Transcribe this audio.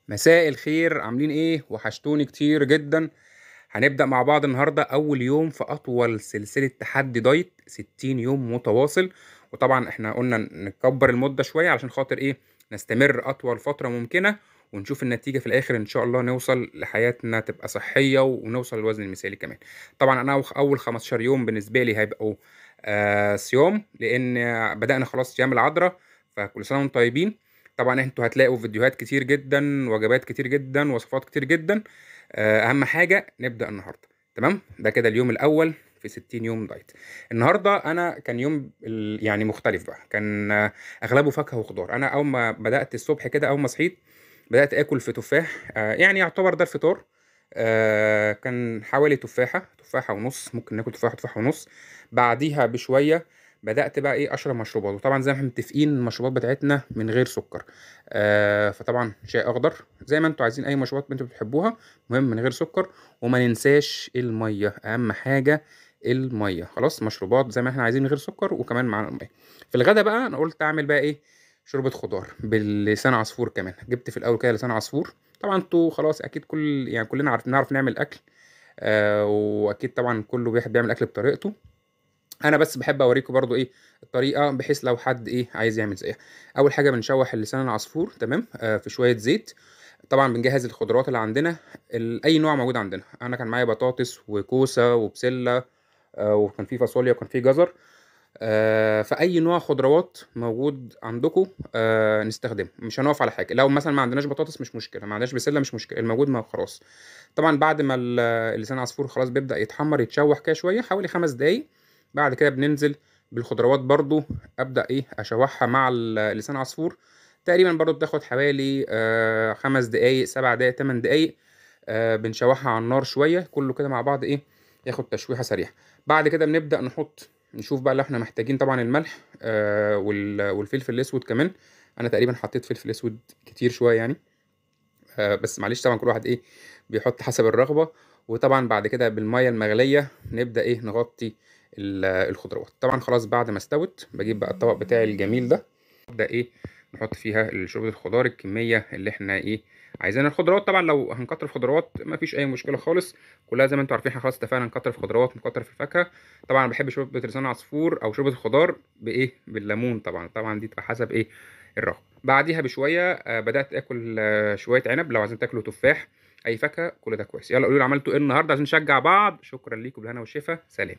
مساء الخير، عاملين ايه؟ وحشتوني كتير جدا. هنبدأ مع بعض النهاردة أول يوم في أطول سلسلة تحدي دايت 60 يوم متواصل. وطبعا احنا قلنا نكبر المدة شوية علشان خاطر ايه؟ نستمر أطول فترة ممكنة ونشوف النتيجة في الآخر إن شاء الله، نوصل لحياتنا تبقى صحية ونوصل للوزن المثالي كمان. طبعا أنا أول 15 يوم بالنسبة لي هيبقوا صيام، لأن بدأنا خلاص صيام العذراء، فكل سنة وانتم طيبين. طبعا انتوا هتلاقوا فيديوهات كتير جدا، وجبات كتير جدا، وصفات كتير جدا. اهم حاجة نبدا النهارده، تمام؟ ده كده اليوم الاول في 60 يوم دايت. النهارده انا كان يوم يعني مختلف بقى، كان اغلبه فاكهة وخضار. انا اول ما بدات الصبح كده، اول ما صحيت بدات اكل في تفاح، يعني يعتبر ده الفطار. كان حوالي تفاحة، تفاحة ونص، ممكن ناكل تفاحة، تفاحة ونص. بعديها بشوية بدات بقى ايه؟ اشرب مشروبات. وطبعا زي ما احنا متفقين المشروبات بتاعتنا من غير سكر، فطبعا شاي اخضر زي ما انتوا عايزين، اي مشروبات انتوا بتحبوها، المهم من غير سكر. وما ننساش المية، اهم حاجة المية. خلاص مشروبات زي ما احنا عايزين من غير سكر، وكمان معانا المية. في الغدا بقى انا قلت اعمل بقى ايه؟ شوربة خضار باللسان عصفور. كمان جبت في الاول كده لسان عصفور. طبعا انتوا خلاص اكيد كل يعني كلنا عارف نعرف نعمل اكل، واكيد طبعا كله بيحب يعمل اكل بطريقته. انا بس بحب اوريكم برضو ايه الطريقة، بحيث لو حد ايه عايز يعمل زيها. اول حاجة بنشوح اللسان العصفور، تمام، في شوية زيت. طبعا بنجهز الخضروات اللي عندنا، اي نوع موجود عندنا. انا كان معايا بطاطس وكوسه وبسله، وكان في فاصوليا وكان في جزر، فاي نوع خضروات موجود عندكم نستخدمه، مش هنقف على حاجة. لو مثلا ما عندناش بطاطس مش مشكلة، ما عندناش بسلة مش مشكلة، الموجود ما خلاص. طبعا بعد ما اللسان العصفور خلاص بيبدا يتحمر يتشوح كده شوية، حوالي 5 دقايق. بعد كده بننزل بالخضروات برضو، ابدا ايه اشوحها مع اللسان عصفور. تقريبا برضو بتاخد حوالي 5 دقايق، 7 دقايق، 8 دقايق. بنشوحها على النار شوية، كله كده مع بعض ايه ياخد تشويحه سريعة. بعد كده بنبدا نحط، نشوف بقى اللي احنا محتاجين. طبعا الملح والفلفل الاسود كمان. انا تقريبا حطيت فلفل اسود كتير شوية يعني، بس معلش طبعا كل واحد ايه بيحط حسب الرغبة. وطبعا بعد كده بالمية المغليه نبدا ايه نغطي الخضروات. طبعا خلاص بعد ما استوت بجيب بقى الطبق بتاعي الجميل ده، نبدا ايه نحط فيها شوربة الخضار، الكمية اللي احنا ايه عايزينها. الخضروات طبعا لو هنكتر في خضروات مفيش اي مشكلة خالص، كلها زي ما انتم عارفين احنا خلاص اتفقنا نكتر في خضروات، نكتر في الفاكهة. طبعا انا بحب شوربة لسان عصفور او شوربة الخضار بايه؟ بالليمون. طبعا دي تبقى حسب ايه الرغبة. بعديها بشوية بدات اكل شوية عنب. لو عايزين تاكلوا تفاح، اي فاكهة، كل ده كويس. يلا قولوا لي عملتوا ايه النهارده عشان نشجع بعض. شكرا ليكم، بالهنا والشفا، سلام.